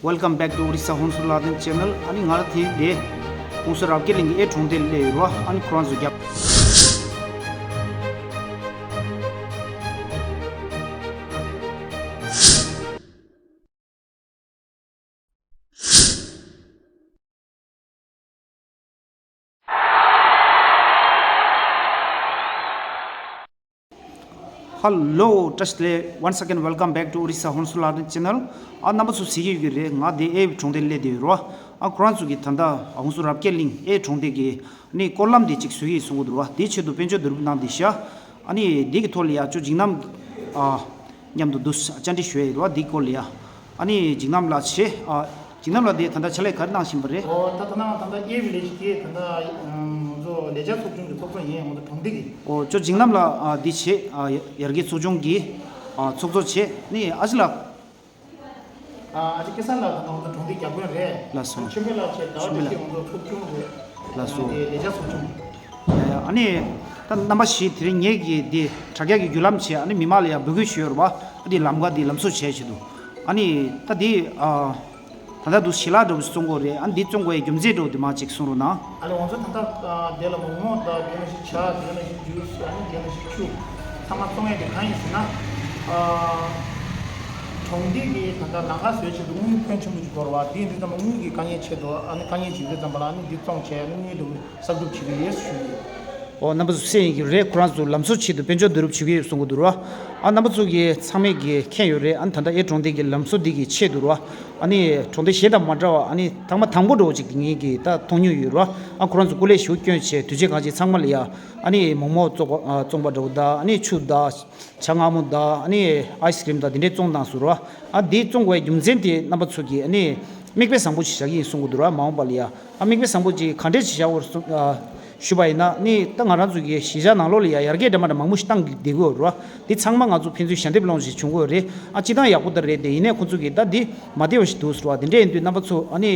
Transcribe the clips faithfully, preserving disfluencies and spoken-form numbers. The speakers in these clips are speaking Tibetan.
Welcome back to Orissa Honsu Laden channel. ཨ་ནི་ང་རང་དེ་དེ་ཧོན་སུར་རབ་རྒྱས་གླིང་གི་ཨེ་གྲོང་སྡེ་སླེབས་ཡོད་རེད་བ། ཨ་ནི་ཁོ་རང་ཚོ་རྒྱབ། Hello, བཀྲ་ཤིས་བདེ་ལེགས། Once again, welcome back to Orissa Honsu Laden channel. ཨ་རྣམ་པ་ཚོ་གཟིགས་ཀྱི་ཡོད་ཀྱི་རེད། ང་དེ་ཨེ་གྲོང་སྡེ་སླེབས་བསྡད་ཡོད་རེད་བ། ཨ་ཁོ་རང་ཚོ་གིས་ད་ལྟ་ཧོན་སུར་རབ་རྒྱས་གླིང་ཨེ་གྲོང་སྡེ་གི་ནི་སྐོར་ལམ་དེ་གཅིག་བཟོ་གི་ཡིན་གསུང་གི་འདུག་ར། དེའི་ཆེད་དུ་དཔལ་འབྱོར་བསྡུ་རུབ་གནང་བསྡད་ཤག་ཨ་ནི་དེ་གི་ཐོག་ལ་ཡ་ཅོ་འཇིགས་རྣམ་ཨ་མཉམ་དུ་འདུག་བཅར་འདྲི་ཞུ་ཡ་ཡོད་རེད་བ། དེ་གི་སྐོར་ལ་ཡ། ཨ་ནི་འཇིགས་རྣམ་ལགས་བྱས། ཨ་འཇིགས་རྣམ་ལགས་དེ་ད་ལྟ་ཕྱག་ལས་ག་རེ་གནང་བཞིན་པ་རེད། ཨོ་ད་ད་ནང་ད་ལྟ་ཨེ་བི་ལེ་ཇི་དེ་ད་ལྟ་ང་ཚོ་ལས་བྱ་ཚོགས་ཆུང་གི་ཚོགས་གཙོ་ཡིན། ང་ཚོ་གྲོང་སྡེ་གི། ཨོ་ཅོ་འཇིགས་རྣམ་ལགས་ཨ་འདི་བྱས། ཨ་ཡར་རྒྱས་ཚོགས་ཆུང་གི་ཨ་ཚོགས་གཙོ་བྱས། ནི་ཨ་ཅེ་ལགས། ཨ་ཅེ་སྐལ་བཟང་ལགས་ད་ང་ཚོ་གྲོང་སྡེ་རྒྱ་དཔོན་རེད། ལགས་སོ། ཆོས་འཕེལ་ལགས་བྱས། ཟླ་བ་ཆོས་འཕེལ་ལགས། བདེ་ཆེན་ང་ཚོ་ཚོགས་ཆུང་རེད། ལགས་སོ། ཨ་དེ་ལས་བྱ་ཚོགས་ཆུང་། ཨ་ནི་ད་རྣམ་པ་བཞི་དེ་རིང་ངེད་ཀྱིས་འདི་དྲ་རྒྱ་གི་བརྒྱུད་ལམ་བྱས། ཨ་ནི་མི་མང་ལ་ཡང་འབོད་སྐུལ་ཞུས་ཡོད་རེད་བ། ཨ་འདི་ལམ་ཁ་འདི་ལམ་བཟོ་བྱས་བྱེད་དུ། ཨ་ནི་ད་འདི་ཨ་ད་ལྟ་འདུག་ཞལ་ལག་འདྲ་བོ་ཞིག་བཙོང་དགོས་རེད། ཨ་འདི་བཙོང་དགོས་ཡའི་རྒྱུ་མཚན་འདྲ་བོ་དེ་མང་ཅིག་གསུང་རོགས་གནང་། ཨ་ལེ་ང་ཚོ་ད་ལྟ་ཨ་དེ་ལ་མོག་མོག་དང་དེ་ནང་བཞིན་ཇ། དེ་ནང་བཞིན་ཇུས། ཨ་ནི་དེ་ནང་བཞིན་ཆུ་ཚང་མ་བཙོང་ཡས་དེ་གང་ཡིན་ཟེར་ན། ཨ་གྲོང་སྡེ་གི་ད་ལྟ་ལམ་ཁ་བཟོས་ཆེད་དུ་དངུལ་ཡོད་ཕོན་ཆེན་པོ་ཞིག་དགོས་རེད་བ། དེ་ཡིན་དུས་ཙམ་པ་དངུལ་གྱི་དཀའ་ངལ་ཆེད་དུ། ཨ་ནི་དཀའ་ངལ་ཅིག་ཡོད་དུས་ཙམ་པ་ལ་ཨ་ནི་འདི་བཙོང་བྱས། ཨ་ནི་དངུལ་དེ་གསར་སྒྲུབ་བྱེད་ཀྱི་ཡོད་ཞུ་གི་ཡོད། ཨོ་རྣམ་པ་ཚོ་གསན་ཡིན་གྱི་རེད། ཁོ་རང་ཚོ་ལམ་བཟོ་ཆེད་དུ་དཔལ་འབྱོར་བསྡུ་རུབ་བྱེད་ཀྱི་ཡོད་གསུང་གི་འདུག་ར། ཨ་རྣམ་པ་ཚོ་གིས་ཚང་མས་ཀྱིས་མཁྱེན་ཡོད་རེད། ཨ་ནི་ད་ལྟ་ཨེ་གྲོང་སྡེ་གི་ལམ་བཟོ་འདི་གི་ཆེད་དུ་ར། ཨ་ནི་གྲོང་སྡེ་གཞན་དང་མ་འདྲ་བ། ཨ་ནི་ཐེངས་མ་དང་པོ་འདྲ་བོ་ཅིག་ངེད་ཀྱིས་ད་མཐོང་མྱོང་ཡོད་ར། ཨ་ཁོ་རང་ཚོ་སྐུ་ལས་ཞུ་སྐྱོན་བྱས་དུས་ཆེན་གང་ཅིག་ཚང་མ་ལ་ཡ། ཨ་ནི་མོག་མོག་བཙོང་པ་ཨ་བཙོང་པ་འདྲ་བོ་དང་། ཨ་ནི་ཆུ་དང་ཇ་མངར་མོ་དང་། ཨ་ནི་ཨའི་སི་ཀི་རིམ་དང་དེ་འདྲས་བཙོང་བཏང་སོང་ར། ཨ་འདི་བཙོང་དགོས་པའི་རྒྱུ་མཚན་དེ་རྣམ་པ་ཚོ་གིས་ཨ་ནི་མིག་དཔེ་བཟང་པོ་ཞིག་བཞག་གི་ཡིན་གསུང་གི་འདུག་ར། མ་འོངས་པ་ལ་ཡ། ཨ་མིག་དཔེ་བཟང་པོ་ཅིག་ག་འདྲས་ཅིག་བཞག་འོར་གསུང་ཨ་ཞུས་པ་ཡིན་ན། ནི་ད་ང་རང་ཚོ་གི་གཞིས་ཆགས་ནང་ལོགས་ལ་ཡ་ཡར་རྒྱས་འདྲ་མ་འདྲ་མང་པོ་ཞིག་བཏང་གི་བསྡད་ཀྱི་ཡོད་རེད་བ། འདི་ཚང་མ་ང་ཚོ་ཕན་ཚུན་ཞལ་འདེབས་སློང་ཞིག་བྱུང་གི་ཡོད་རེད། ཨ་སྤྱིར་བཏང་ཡག་པོ་ད་རེད་དེ། ཡིན་ནའི་ཁོང་ཚོ་གིས་ད་འདི་མ་བདེ་བ་ཞིག་འདུག་ཟེར་བ། དེ་འདྲས་ཡིན་དུས་རྣམ་པ་ཚོ་ཨ་ནི་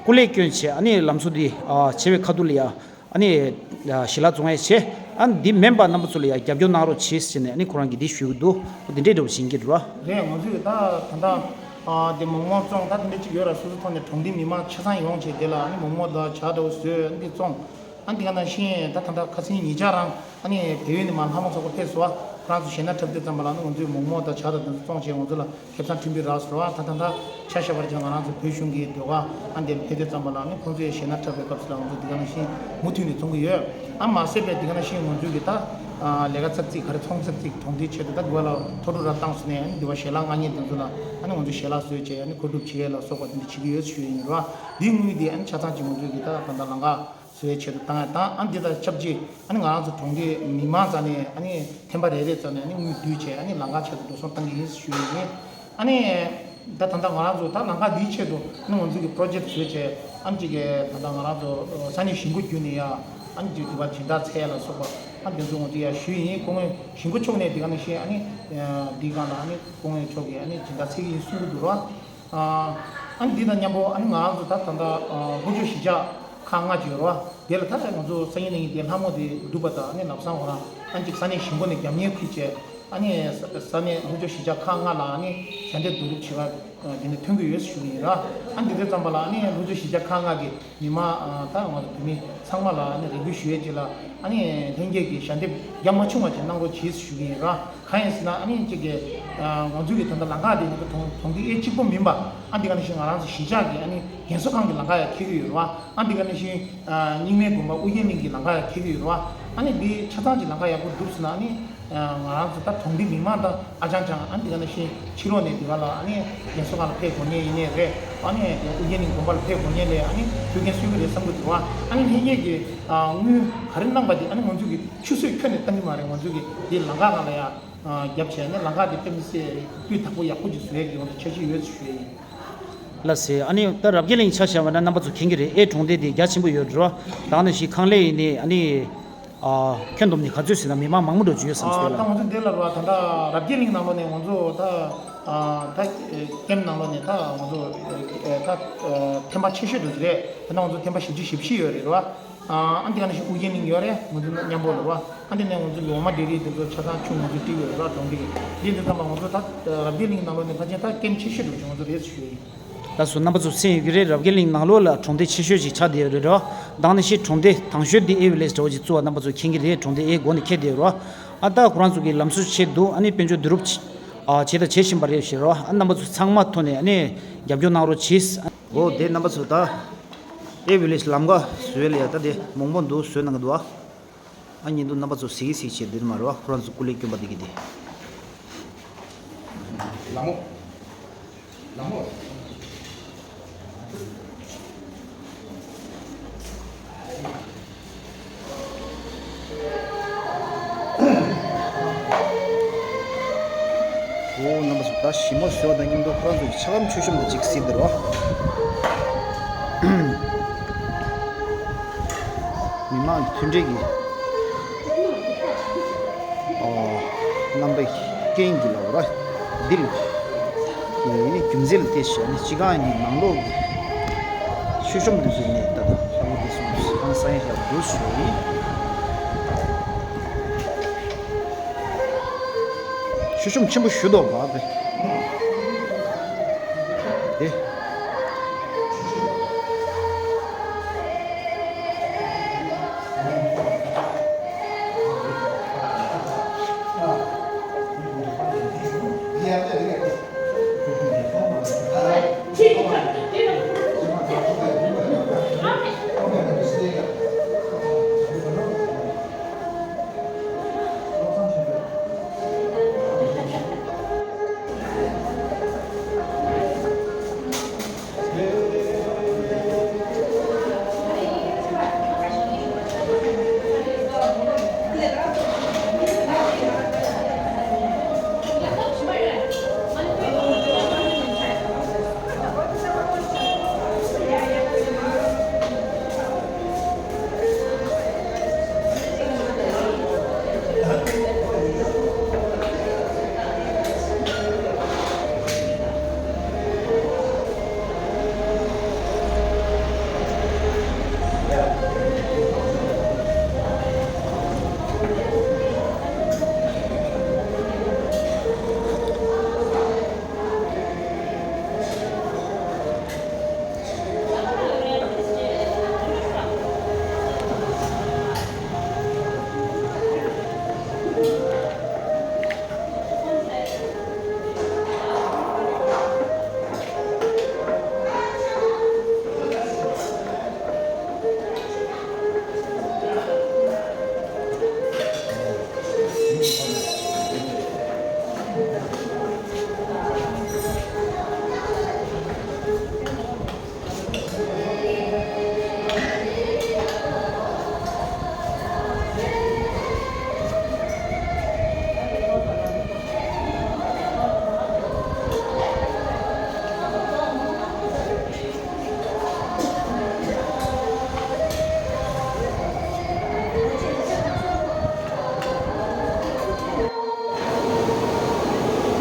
སྐུ་ལས་བསྐྱོན་བྱས། ཨ་ནི་ལམ་བཟོ་འདི་ཨ་བྱེད་པའི་ཁ་ཐུག་ལ་ཡ། ཨ་ནི་ཞལ་ལག་བཙོང་ཡས་བྱས། ཨ་འདི་མིན་པ་རྣམ་པ་ཚོ་ལ་ཡ་རྒྱབ་སྐྱོར་གནང་རོགས་བྱེད་ཟེར་ནས། ཨ་ནི་ཁོ་རང་གིས་འདི་ཞུ་གི་འདུག་འདི་འདྲས་འདྲ་བོ་ཞིག་ཡིན་གྱི་རེད་བ། རེད། ང་ཚོས་ད་ད་ལྟ་ཨ་འདི་མོག་མོག་བཙོང་ད་དེ་འདྲས་ཅིག་ཡོད་ར། སོ་སོ་ཐོག་ནས་གྲོང་སྡེ་མི་མང་ཆ་ཚང་ཡོང་བྱས། དེ་ལ་ཨ་ནི་མོག་མོག་དང་ཇ་འདྲ་བོ་བཟོས། ཨ་ནི་འདི་བཙོང་། ཨ་འདི་ག་ནང་བཞིན་ད་ད་ལྟ་ཁ་སང་ཉེ་ཆར་རང་ཨ་ནི་བལ་ཡུལ་ནས་མར་ལྷ་མོ་ཚོགས་པ་ཕེབས་སོང་བ། ཁོ་རང་ཚོ་གཞས་སྣ་འཁྲབ་དུས་ཙམ་པ་ལ་ཨ་ནི་ང་ཚོས་མོག་མོག་དང་ཇ་དང་དེ་ཚོ་བཙོང་བྱས་ང་ཚོ་ལ་ཁེ་བཟང་ཕྲན་བུ་རག་སོང་བ། ད་ད་ད་ཆ་བཞག་པར་བྱས་ང་རང་ཚོ་བོད་གཞུང་གི་ཟློས་གར་ཨ་འདིར་ཕེབས་དུས་ཙམ་པ་ལ་ཨ་ནི་ཁོང་ཚོས་གཞས་སྣ་འཁྲབ་པའི་སྐབས་སུ་ལ་ང་ཚོ་འདི་ག་ནང་བཞིན་མུ་མཐུད་ནས་བཙོང་གི་ཡོད། ཨ་མ་ཟད་པའི་འདི་ག་ནང་བཞིན་ང་ཚོས་ཀྱི་ད་ལས་ཀ་ཚག་ཚིག་ག་རེ་ཚོང་ཚག་ཚིག་གྲོང་སྡེའི་ཆེད་དུ་ད་འདི་བ་ལ་ཐོ་འགོད་ར་བཏང་སོང་ནས། ཨ་ནི་འདི་བ་ཞལ་ལག་མངགས་མཁན་དེ་ཚོ་ལ་ཨ་ནི་ང་ཚོས་ཞལ་ལག་བཟོས་བྱས་ཨ་ནི་མཁོ་སྒྲུབ་བྱེད་ཡས་ལ་སོགས་པ་དེ་འདྲ་བྱེད་ཀྱི་ཡོད་ཞུ་ཡ་ཡིན་ར། འདིའི་དངུལ་དེ་ཨ་ནི་ཆ་ཚང་གཅིག་ང་ཚོས་ཀྱི་ད་ད་ལྟ་ལམ་ཁ་བཟོ་ཡའི་ཆེད་དུ་བཏང་ཡ་དང་། ཨ་འདི་དང་ཆབས་ཅིག་ཨ་ནི་ང་རང་ཚོ་གྲོང་སྡེ་མི་མང་རྩ་ནས་ཨ་ནི་ཐེམ་པ་རེ་རེ་རྩ་ནས་ཨ་ནི་དངུལ་བསྡུས་བྱས་ཨ་ནི་ལམ་ཁ་ཆེད་དུ་འགྲོ་སོང་བཏང་གི་ཡིན་ཞུ་ཡ་ཡིན། ཨ་ནི་ད་ད་ལྟ་ང་རང་ཚོ་ད་ལམ་ཁ་འདིའི་ཆེད་དུ་ཨ་ནི་ང་ཚོ་གི་པྲོ་ཇེཀ་བཟོས་བྱས། ཨ་ནི་གཅིག་གི་ད་ལྟ་ང་རང་ཚོ་ས་གནས་གཞིས་འགོ་བརྒྱུད་ནས་ཡ་ཨ་ནི་གཅིག་དེ་བ་སྦྱིན་བདག་འཚོལ་ཡ་ལ་སོགས་པ་ཨ་ནི་དེ་ཚོ་ང་ཚོ་ཡ་ཞུས་ཡིན། སྐུ་ངོ་གཞིས་འགོ་མཆོག་ནས་འདི་ག་ནང་བཞིན་ཨ་ནི་འདིའི་སྒང་ལ་ཨ་ནི་སྐུ་ངོ་མཆོག་གིས་ཨ་ནི་སྦྱིན་བདག་འཚོལ་གྱི་ཡིན་གསུང་གི་འདུག་ར། ཨ་ནི་འདི་དང་མཉམ་པོ་ཨ་ནི་ང་རང་ཚོ་ད་ད་ལྟ་ལྷོ་ཕྱོགས་གཞིས་ཆགས་ཁག་ལྔ་ཅིག་ཡོད་རེད་བ། དེ་ལ་ད་ལྟ་ང་ཚོ་སང་ཉིན་གནངས་ཉིན་དེ་ལྷ་མོ་དེ་བསྡུ་བ་དང་ཨ་ནི་ལམ་བཟང་ཁོ་རང་ཨ་ནི་ཅིག་ས་གནས་གཞིས་འགོ་ནས་རྒྱབ་གཉེར་ཁུལ་བྱས། ཨ་ནི་ས་ས་གནས་ལྷོ་ཕྱོགས་གཞིས་ཆགས་ཁག་ལྔ་ལ་ཨ་ནི་ཞལ་འདེབས་བསྡུ་རུབ་བྱེད་པ་དེ་ནས་ཐོན་གྱི་ཡོད་ཞུ་གི་ཡིན་ར། ཨ་འདི་དུས་ཙམ་པ་ལ་ཨ་ནི་ལྷོ་ཕྱོགས་གཞིས་ཆགས་ཁག་ལྔ་གི་མི་མང་ད་ང་ཚོ་བོད་མི་ཚང་མ་ལ་ཨ་ནི་རེ་སྐུལ་ཞུ་ཡས་ཅིག་ལ་ཨ་ནི་ལྷན་རྒྱས་ཀྱི་ཞལ་འདེབས་རྒྱ་མ་ཆུང་བ་ཅིག་གནང་རོགས་གྱིས་ཞུ་གི་ཡིན་ར། གང་ཡིན་ཟེར་ན་ཨ་ནི་གཅིག་གི་ང་ཚོའི་གི་ད་ལྟ་ལམ་ཁ་དེ་ནི་གྲོང་གྲོང་སྡེ་ཨེ་གཅིག་པོ་མིན་པ། ཨ་འདི་ག་ནང་བཞིན་ང་རང་ཚོ་གཞིས་ཆགས་ཀྱི་ཨ་ནི་རྒན་གསོ་ཁང་གི་ལམ་ཁ་ཡང་འཁེལ་གྱི་ཡོད་རེད་བ། ཨ་འདི་ག་ནང་བཞིན་རྙིང་མའི་དགོན་པ་ཨུ་རྒྱན་གླིང་གི་ལམ་ཁ་ཡང་འཁེལ་གྱི་ཡོད་རེད་བ། ཨ་ནི་འདི་ཆ་ཚང་གི་ལམ་ཁ་ཡག་པོ་འདུག་ཟེར་ན་ཨ་ནི་ང་རང་ཚོ་ད་གྲོང་སྡེ་མི་མང་དང་ཨ་ཅང་ཅང་ཨ་འདི་ག་ནང་བཞིན་ཕྱི་ལོགས་ནས་འདི་ག་ལ་ཨ་ནི་རྒན་གསོ་ཁང་ལ་ཕེབས་དགོས་མཁན་ཡིན་ནའི་རེད། ཨ་ནི་ཨུ་རྒྱན་གླིང་དགོན་པ་ལ་ཕེབས་དགོས་མཁན་ལས་ཨ་ནི་ཐུགས་འགན་གསོས་ཀྱི་རེད་བསམ་གྱི་འདུག་བ། ཨ་ནི་ལྷན་རྒྱས་ཀྱི་དངུལ་ག་རེ་གནང་པ་དེ་ཨ་ནི་ང་ཚོ་གི་ཆུད་ཟོས་ཁྱོན་ནས་བཏང་གི་མ་རེད། ང་ཚོ་གི་འདི་ལམ་ཁ་སྒང་ལ་ཡ། རྒྱབ་བྱས་ནས་ལམ་ཁ་དེ་དཔེ་མི་སྲིད་སྤུས་དག་པོ་ཡག་པོ་ཅིག་བཟོ་ཡས་ཀྱི་ང་ཚོ་འཆར་གཞི་ཡོད་ཞུ་ཡས་ཡིན། ལགས་སེ། ཨ་ནི་ད་རབ་རྒྱས་གླིང་ཆ་བཞག་པ་ན་རྣམ་པ་ཚོ་མཁྱེན་གྱི་རེད། ཨེ་གྲོང་སྡེ་དེ་རྒྱ་ཆེན་པོ་ཡོད་འགྲོ། ད་ནི་ཞིག་ཁང་ལས་ཡིན་ནི་ཨ་ནི་ཨ་ཁྱོན་བསྡོམས་ནས་ག་ཚོད་ཟེར་ན་མི་མང་མང་པོ་འགྲོ་རྒྱུ་ཡོད་བསམ་ཨ་ཚོད་ད་ལ། ང་ཚོ་འདི་ལ་ར་ད་ལྟ་རབ་རྒྱས་གླིང་ནང་ལོགས་ནས་ང་ཚོ་ད་ཨ་ད་ཀེམ་ནང་ལོགས་ནས་ད་ང་ཚོ་ད་ཐེམ་པ་ཆེ་ཤོས་འགྲོ་གི་རེད། ད་ལྟ་ང་ཚོ་ཐེམ་པ་བཞི་བཅུ་ཞེ་བཞི་ཡོད་རེད་ར། ཨ་འདི་ག་ནང་བཞིན་ཨུ་རྒྱན་གླིང་ཡོད་རེད། ང་ཚོ་མཉམ་པོ་ལ་ར། ཨ་འདི་ནས་ང་ཚོ་ལོ་མ་འབྲས་རིགས་འདི་ཚོ་ཆ་ཚང་ཆུ་ང་ཚོ་སྤྲད་ཡོད་ར། གྲོང་སྡེ་གི་འདི་འདི་ཚང་མ་ང་ཚོ་ད་རབ་རྒྱས་གླིང་ནང་ལོགས་ནས་ཕལ་ཆེར་ད་ཀེམ་ཆེ་ཤོས་འགྲོ་ཆུ་ང་ཚོ་རེད་ཞུ་ཡིན། ད་སུ་རྣམ་པ་ཚོ་གསན་ཡོད་ཀྱི་རེད། རབ་རྒྱས་གླིང་ནང་ལོགས་ལ་གྲོང་སྡེ་ཆེ་ཤོས་ཅིག་ཆགས་བསྡད་ཡོད་རེད་རོ། ད་ནང་བཞིན་གྲོང་སྡེ་དང་ཤོས་འདི་ཨེ་ཝི་ལེཇ་འདྲ་བོ་ཅིག་བཙུགས་པ་རྣམ་པ་ཚོ་མཁྱེན་གྱི་རེད། གྲོང་སྡེ་ཨེ་མགོ་ནས་འཁེལ་བསྡད་ཡོད་རོ། ཨ་ད་ཁོ་རང་ཚོ་གི་ལམ་སྲོལ་ཆེད་དུ་ཨ་ནི་དཔལ་འབྱོར་བསྡུ་རུབ་བྱེད་ཨ་བྱས་དང་བྱེད་བཞིན་པ་རེད་ཟེར་རོ། ཨ་རྣམ་པ་ཚོ་ཚང་མ་ཐོག་ནས་ཨ་ནི་རྒྱབ་སྐྱོར་གནང་རོགས་གྱིས། འོ་དེ་རྣམ་པ་ཚོ་ད་ཨེ་ཝི་ལེཇ་ལམ་ཁ་བཟོས་ལ་ཡ། ད་དེ་མོག་མོག་འདུག་བཟོས་གནང་གི་འདུག་ཨ། ཨ་ཉིན་དུ་རྣམ་པ་ཚོ་གཟིགས་གཟིགས་བྱས་འདིར་མ་རེད་བ། ཁོ་རང་ཚོ་སྐུ་ལས་བསྐྱོན་པ་འདི་གི་དེ། ལ་མོ། ལ་མོ། འོ་རྣམ་པ་ཚོ་ད་ཞིབ་མོ་བཟོས་པ་དང་མཉམ་དུ་ཁོ་རང་ཚོ་ཡི་ཆ་སྒམ་མཆོད་གཤོམ་དང་གཅིག་གཟིགས་འདིར་བ། མི་མང་གི་མཐུན་སྒྲིལ་གྱི་ཨོ་རྣམ་པའི་རྐྱེན་གྱིས་ལ་འོ་ར་འདིར་གྱི་རྒྱུ་མཚན་ལ་བལྟས་ཤིང་ནི་སྤྱི་ཁང་གི་ནང་ལོགས་ཀྱི་མཆོད་གཤོམ་འདི་ཚོ་ནས་ད་ལྟ་ལྷ་མོ་འདི་སོང་ཁང་ས་ཡན་ཞབས་འདུ་ཞུ་བ་ཡིན། མཆོད་གཤོམ་ཆེན་པོ་ཞུ་དོ་བ་དེ། དེ།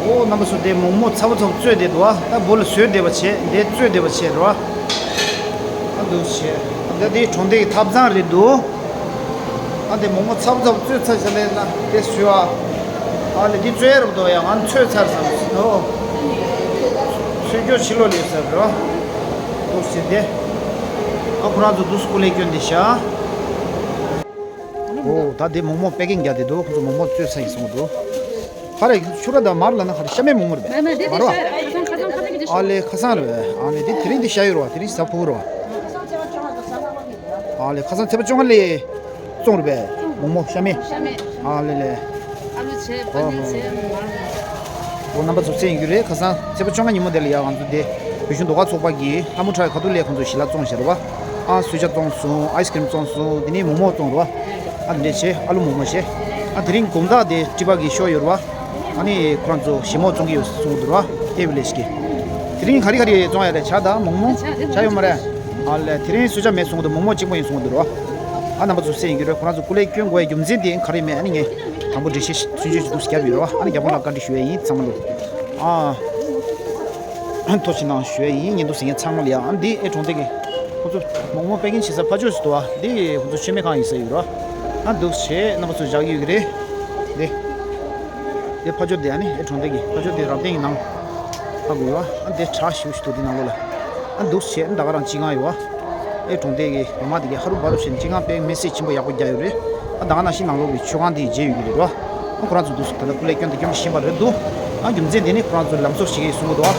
འོ་རྣམ་པ་ཚོ་དེ་མོག་མོག་ཚ་པོ་ཚ་པོ་བཙོས་བསྡད་འདུག་ཨ། ད་འབུ་ལ་བཟོས་བསྡད་པ་བྱས་འདི་བཙོས་བསྡད་པ་བྱས་རོ། ཨ་འདུག་བྱས། ད་དེ་གྲོང་སྡེ་གི་ཐབ་ཚང་རེད་འདུག་ཨ་དེ་མོག་མོག་ཚ་པོ་ཚ་པོ་བཙོས་ཚར་བྱས་ལས་ན་དེ་བཟོས་ཨ། ཨ་ལས་འདི་བཙོས་རབ་འདུག་ཡ། ང་ཚོས་ཚར་ཟམ་ཨོ། ཚོས་སྐྱོ་ཕྱི་ལོགས་ལས་ཟེར་རོ། འདུག་ཟེར་ཏེ། ཨ་ཁོ་རང་ཚོ་འདུག་སྐུ་ལས་སྐྱོན་དེ་བཞག་ཨོ་ད་དེ་མོག་མོག་པེ་ཀིང་རྒྱག་དེ་འདུག་ཁོ་ཚོ་མོག་མོག་བཙོས་ཚར་ཡིན་གསུངས་འདུག་ཧ་རེ་ཤུ་ར་ད་མར་ལ་ན་ཧ་རེ་ཤ་མེད་མོག་མོག་རེད་པས། མ་རེད་བ། ཨ་ལེ་ཁ་སང་རེད་པས། ཨ་ནི་དེ་དེ་རིང་དེ་ཤ་ཡོད་རེད་བ། དེ་རིང་ཟ་ཕུག་རེད་བ། ཨ་ལེ་ཁ་སང་ཚེས་པ་བཅོ་ལྔ་ལས་བཙོང་རེད་པས། མོག་མོག་ཤ་མེད། ཤ་མེད། ཨ་ལེ་ལེ། ཨ་ལུ་བྱས་པ་ནི་བྱས་མ། འོ་རྣམ་པ་ཚོ་གསན་ཡོད་ཀྱི་རེད། ཁ་སང་ཚེས་པ་བཅོ་ལྔ་ཉིན་མོ་དེ་ལ་ཡ་ང་ཚོ་དེ་བོད་གཞུང་ཟློས་གར་ཚོགས་པ་གིས་ལྷ་མོ་ཁྲ་ཁ་ཐུག་ལས་ཁོང་ཚོ་ཞལ་ལག་བཙོང་བཞག་རེད་བ། ཨ་སུ་ཇ་བཙོང་སོང་། ཨའི་སི་ཀི་རིམ་བཙོང་སོང་། དེ་ནས་མོག་མོག་བཙོང་རེད་བ། ཨ་དེ་འདྲས་བྱས་ཨ་ལུ་མོག་མོག་བྱས། ཨ་དེ་རིང་དགོང་དག་དེ་ཀྲི་པ་གི་ཤོ་ཡོད་རེད་བ། ཨ་ནི་ཁོ་རང་ཚོ་ཞིབ་མོ་བཙོང་གི་ཡོད་གསུངས་འདུག་ར། ཨེ་ཝི་ལེཇ་གི། དེ་རིང་ག་རེ་ག་རེ་བཙོང་ཡ་རེད། ཇ་དང་མོག་མོག་ཇ་ཡོད་མ་རེད། ཨ་ལས་དེ་རིང་སུ་ཇ་མེད་གསུངས་འདུག་མོག་མོག་གཅིག་པོ་ཡིན་གསུངས་འདུག་ར། ཨ་རྣམ་པ་ཚོ་གསན་ཡོད་ཀྱི་རེད། ཁོ་རང་ཚོ་སྐུ་ལས་སྐྱོན་དགོས་ཡ་རྒྱུ་མཚན་དེ་ག་རེ་མེད། ཨ་ནི་ངས་དང་པོ་འགྲེལ་བཤད་ཚུན་ཆད་ཅིག་འདུག་བརྒྱབ་ཡོད་ར། ཨ་ནི་རྒྱལ་པོ་ལགས་བཀའ་འདྲི་ཞུ་ཡ་ཡིན་ཚང་མ་ལ། ཨ། ཐུགས་རྗེ་གནང་ཞུ་ཡ་ཡིན། ཉིན་དུ་ཟིན་མཁན་ཚང་མ་ལ་ཡ། ཨ་འདི་ཨེ་གྲོང་སྡེ་གི་ཁོ་ཚོ་མོག་མོག་པེ་ཀིང་བྱེད་ས་ཕ་ཇོ་ཟེར་འདུག་བ། འདི་ཁོ་ཚོ་མཆོད་མེ་ཁང་ཡིན་ས་ཡོད་ར། ཨ་འདུག་བྱས་རྣམ་པ་ཚོ་བཞག་གི་ཡོད་ཀྱི་རེད། འདི་འདི་ཕ་ཇོ་འདི། ཨ་ནི་ཨེ་གྲོང་སྡེ་གི་ཕ་ཇོ་འདི་རབ་བརྟན་གྱི་ནང་ཧ་གོ་ཡོད་བ། ཨ་འདི་བྲག་ཞེ་པོ་ཞིག་འདུག་འདི་ནང་ལོགས་ལ། འདུག་བྱས་ད་ག་རང་ཅི་གང་ཡོད་བ། ཨེ་གྲོང་སྡེ་གི་མི་མང་དེ་གས་ཧ་རུ་བ་རུ་བྱས་ནས་ཅི་གང་དཔེ་མེ་སྲེག་ཆེན་པོ་ཡག་པོ་རྒྱག་ཡོད་རེད། ཨ་ད་ག་ནང་བཞིན་ནང་ལོགས་ཀྱི་མཆོད་ཁང་དེ་མཇལ་ཡོད་ཀྱི་རེད་བ། ཨ་ཁོ་རང་ཚོ་འདུག་ད་ལྟ་སྐུ་ལས་སྐྱོན་དེ་སྐྱོན་ཤེས་པ་རེད་འདུག་ཨ་རྒྱུ་མཚན་དེ་ནི་ཁོ་རང་ཚོ་ལམ་གསོ་བྱེད་ཀྱི་གསུང་གི་འདུག་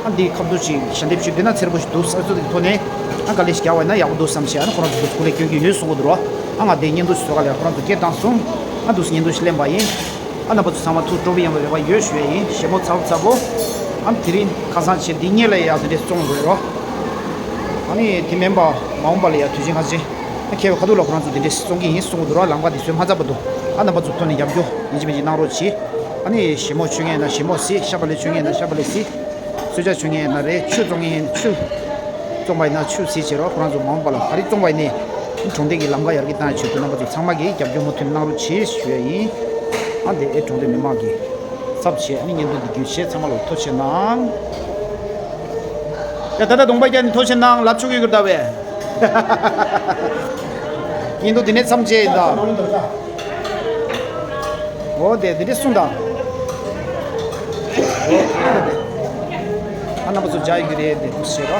ཨ་འདི་ཁ་བསྡུ་ཅིག་ཞལ་འདེབས་ཞུས་བསྡད་ན་འཚེར་པོ་ཞིག་འདུག་ཨ་ཚོ་དེ་གི་ཐོག་ནས་ཨ་དཀའ་ལས་ཞིག་རྒྱག་པ་ཡིན་ན་ཡག་པོ་འདུག་བསམ་བྱས། ཨ་ནི་ཁོ་རང་ཚོ་འདུག་སྐུ་ལས་སྐྱོན་གྱི་ཡོད་གསུང་གི་འདུག་ཨ་ང་དེ་བརྙན་ཐུང་ཞིག་བཟོ་ག་ལས་ཁོ་རང་ཚོ་སྐད་བཏང་སོང་། ཨ་འདུག་བརྙན་ཐུང་ཞིག་ལེན་པ་ཡིན། ཨ་རྣམ་པ་ཚོ་ཚང་མ་ཐུགས་སྤྲོ་པོ་ཡོང་བའི་རེ་བ་ཡོད་ཞུ་ཡ་ཡིན། ཞལ་མོ་ཚ་པོ་ཚ་པོ། ཨ་དེ་རིང་ཁ་སང་བྱས་འདི་སྔོན་ལ་ཡ་དེ་འདྲས་བཙོང་དགོས་རོ། ཨ་ནི་དེ་མིན་པ་མ་འོངས་པ་ལ་ཡ་དུས་ཆེན་ཁ་ཆེ། ཨ་ཁྱེད་བ་ཁ་ཐུག་ལ་ཁོ་རང་ཚོ་དེ་འདྲས་བཙོང་གི་ཡིན་གསུང་གི་འདུག་ར། ལམ་ཁ་དེ་བཟོས་མ་ཚར་བར་དུ། ཨ་རྣམ་པ་ཚོ་ཐོག་ནས་རྒྱབ་སྐྱོར་ཡིན་གཅིག་མིན་གཅིག་གནང་རོགས་གྱིས། ཨ་ནི་ཞལ་མོ་མཆོད་མཁན་ཡིན་ན་ཞལ་མོ་གཟིགས། ཤ་བག་ལེབ་མཆོད་མཁན་ཡིན་ན་ཤ་བག་ལེབ་གཟིགས། གསོལ་ཇ་མཆོད་མཁན་ཡིན་ན་རེད། ཆུ་བཙོང་མཁན་ཡིན་ཆུ། བཙོང་པ་ཡིན་ན་ཆུ་གཟིགས་བྱེད་རོགས། ཁོ་རང་ཚོ་མ་འོངས་པ་ལ་ག་རེ་བཙོང་པ་ཡིན་ནའི། གྲོང་སྡེ་གི་ལམ་ཁ་ཡར་རྒྱས་བཏང་ཡ་ཆེད་དུ་རྣམ་པ་ཚོ་ཚང་མ་གིས་རྒྱབ་སྐྱོར་མུ་མཐུད་གནང་རོགས་གྱིས་ཞུ་ཡ་ཡིན། ཨ་འདི་ཨེ་གྲོང་སྡེ་མི་མང་གི་ཚབ་བྱས་ཨ་ནི་བརྙན་ཐུང་འདི་བརྒྱུད་བྱས་ཚང་མ་ལ་ཐུགས་རྗེ་གནང་། ཡ་ད་ལྟ་གདོང་པ་རྒྱག་ནས་ཐུགས་རྗེ་གནང་ལབ་ཆོག་གི་གི་ད་བས། བརྙན་ཐུང་འདི་ནས་མཚམས་བཅད་ཡིན་ད། འོ་དེ་འདི་འདྲས་གསུངས་དང་། ཨ་རྣམ་པ་ཚོ་མཇལ་ཡོད་ཀྱི་རེད་དེ་ཐུགས་རྗེ་ཆེ་རོ།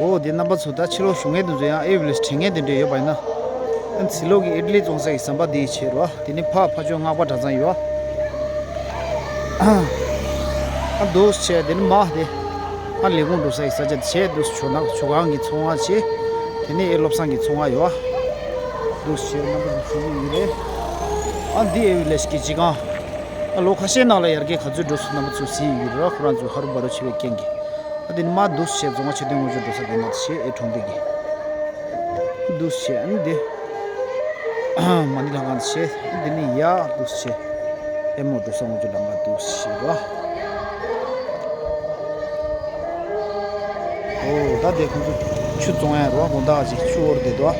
འོ་དེ་རྣམ་པ་ཚོ་ད་ཕྱི་ལོགས་བཞུགས་མཁན་དེ་ཚོ་ཡང་ཨེ་ཝི་ལེ་དྲན་མཁན་དེ་འདྲས་ཡོད་པ་ཡིན་ན། ཨ་ཚི་ལོག་གི་ཨི་ཏི་ལི་བཙོང་ས་ཡི་ཟམ་པ་དེའི་ཕྱེད་རོ། དེ་ནི་ཕ་ཕ་ཆོས་སྔགས་པ་གྲྭ་ཚང་ཡོད། ཨ་འདུག་བྱས་དེ་ནི་མ་དེ། ཨ་ལས་ཁུངས་འགྲོ་ས་ཡི་ས་ཆ་དེ་བྱས་འདུག་ཇོ་ནང་ཇོ་ཁང་གི་ཚོང་བ་བྱས། དེ་ནི་ཨེ་བློ་བཟང་གི་ཚོང་བ་ཡོད། འདུག་བྱས་རྣམ་པ་ཚོ་ཞུ་གི་ཡོད་རེད། ཨ་འདི་ཨེ་ཝི་ལེ་གི་སྤྱི་ཁང་། ཨ་ལོ་ཁ་ཤས་ནང་ལ་ཡར་རྒྱས་ག་ཚོད་འགྲོ་སོང་རྣམ་པ་ཚོ་གཟིགས་ཡོད་རེད། ཁོ་རང་ཚོ་ཧ་རུ་བ་རུ་བྱེད་པའི་རྐྱེན་གྱིས། ཨ་དེ་ནི་མ་འདུག་བྱས་རྫོང་ཁ་ཆོས་ལྡན་དངོས་སྦྱོར་འགྲོ་ས་དེ་ན་བྱས་ཨེ་གྲོང་སྡེ་གི། འདུག་བྱས་ཨ་ནི་དེ། མ་ཎི་ལྷ་ཁང་བྱས། འདི་ནི་ཡག་འདུག་བྱས། ཨེ་མོ་འགྲོ་ས་དངོས་སྦྱོར་ལམ་ཁ་འདུག་བྱས་རོ། འོ་ད་དེ་ཁོང་ཚོ་ཆུ་བཙོང་ཡ་རོ། དགོང་དག་ཅིག་ཆུ་བོར་བསྡད་དོ།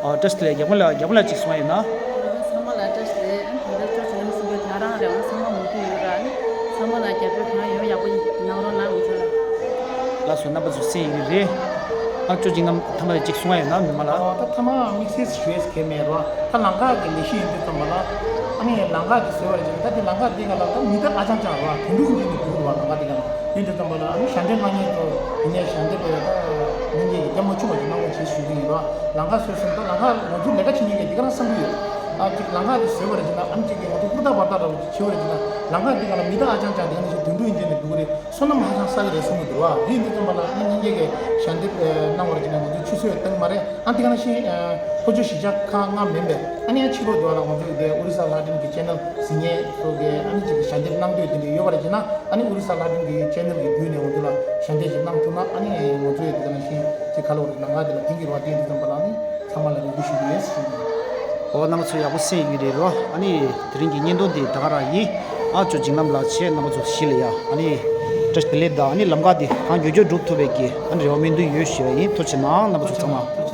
ཨ་བཀྲ་ཤིས་བདེ་ལེགས། རྒྱལ་པོ་ལགས། རྒྱལ་པོ་ལགས་ཅིག་གསུང་ཡ་ཡིན་ན། ཚང་མ་ལ་བཀྲ་ཤིས་བདེ་ལེགས། ཨ་ནི་ད་ལྟ་ཅོ་ཅོ་ལམ་གསུམ་པའི་ད་རང་རེད་བ། ཚང་མ་མུ་མཐུད་ཡོད་ར། ཨ་ནི་ཚང་མ་ལ་རྒྱབ་སྐྱོར་གང་ཡོང་ཡག་པོ་གནང་རོགས་གནང་ང་ཚོ་ལ། ལགས་སོ། རྣམ་པ་ཚོ་གསན་ཡིན་རེད། ཨ་ཅོ་ཅིག་རྣམ་ཐ་མ་ལ་ཅིག་གསུང་ཡ་ཡིན་ན་མི་མ་ལ། ཨ་ད་ཐ་མ་དམིགས་བསལ་ཞུ་ཡས་གལ་མེད་ར། ད་ལམ་ཁ་གི་ལས་གཞི་ཡིན་དུས་ཙམ་པ་ལ། ཨ་ནི་ལམ་ཁ་གི་བཟོས་པ་རེད་ཅེ་ན། ད་དེ་ལམ་ཁ་དེ་ག་ལ་ད་མི་ད་ཨ་ཅང་ཅང་ར་དུང་དུང་འདི་ནི་འདུག་ར། ལམ་ཁ་དེ་ག་ལ་ཡིན་དུས་ཙམ་པ་ལ། ཨ་ནི་ཞལ་འདེབས་གནང་མཁན་ཚོ་ཡིན་ནའི་ཞལ་འདེབས་པས་ད་མི་ངེས་ཀྱི་རྒྱ་མ་ཆུང་བ་ཅིག་གནང་རོགས་བྱེད་ཞུ་གི་ཡིན་ར། ལམ་ཁ་བཟོས་སོང་། ད་ལམ་ཁ་ང་ཚོ་ལས་ཀ་བྱེད་མཁན་གྱི་འདི་ག་རང་བསམ་གྱི་ཡོད། ཨ་ཅིག་ལམ་ཁ་དེ་བཟོས་པ་རེད་ཅེ་ན། ཨ་ནི་ཅིག་གི་ང་ཚོ་ཧུར་ཐག་འབད་ཐག་ར་བྱེད་པ་རེད་ཅེ་ན། ལམ་ཁ་འདི་ག་ལ་མི་ད་ཨ་ཅང་ཅང་དེ་ག་ནས་ཞིག་དུང་དུང་ཡིན་དུས་ནི་འདུག་རེད། བསོད་ནམས་ཧ་ཅང་བསགས་ཀྱི་རེད་བསམ་གྱི་འདུག་བ། དེ་ཡིན་དུས་ཙམ་པ་ལ་ཨ་ནི་སྙིང་རྗེ་གིས་ཞལ་འདེབས་གནང་བ་རེད་ཅེ་ན། ང་ཚོ་ཆུད་ཟོས་བཏང་གི་མ་རེད། ཨ་འདི་ག་ནང་བཞིན་ཨ་ལྷོ་ཕྱོགས་གཞིས་ཆགས་ཁག་ལྔ་མིན་པས། ཨ་ནི་ཡང་ཕྱི་ལོགས་དུ་བ་ལ་ང་ཚོ་དེ་ཨོ་རི་ས་ལྷ་ལྡན་གྱི་ཆེ་ནལ་གཟིགས་མཁན་ཚོ་གིས་ཨ་ནི་ཅིག་གི་ཞལ་འདེབས་གནང་འདོད་དེ་འདྲ་ཡོད་པ་རེད་ཅེ་ན། ཨ་ནི་ཨོ་རི་ས་ལྷ་ལྡན་གྱི་ཆེ་ནལ་གྱི་བརྒྱུད་ནས་ང་ཚོ་ལ་ཞལ་འདེབས་ཅིག་གནང་ཐུབ་ན། ཨ་ནི་ང་ཚོ་ཡང་འདི་ག་ནང་བཞིན་ཅིག་ཁ་ལོ་རེ་ལམ་ཁ་འདི་ལ་ཕན་གྱི་རེད་བ། དེ་ཡིན་དུས་ཙམ་པ་ལ་ཨ་ནི་ཚང་མ་ལ་རེ་སྐུལ་ཞུ་གི་ཡོད་ཟེར་ཞུ་གི་ཡིན། ཨོ་རྣམ་པ་ཚོ་ཡག་པོ་གསན་ཡོད་རེད་རོ། ཨ་ནི་དེ་རིང་གི་བརྙན་ཐུང་འདི་ད་ག་རང་ཡིན། ཨ་ཅོ་འཇིགས་ལམ་ལགས་བྱས་རྣམ་པ་ཚོ་ཞི་ལ་ཡ། ཨ་ནི་བཀྲ་ཤིས་བདེ་ལེགས་དང་། ཨ་ནི་ལམ་ཁ་འདི་གང་མགྱོགས་མགྱོགས་འགྲུབ་ཐུབ་པའི་གི་ཨ་ནི་རེ་བ་སྨོན་འདུན་ཡོད་ཞུ་བ་ཡིན། ཐུགས་རྗེ་གནང་རྣམ་པ་ཚོ་ཚང་མ།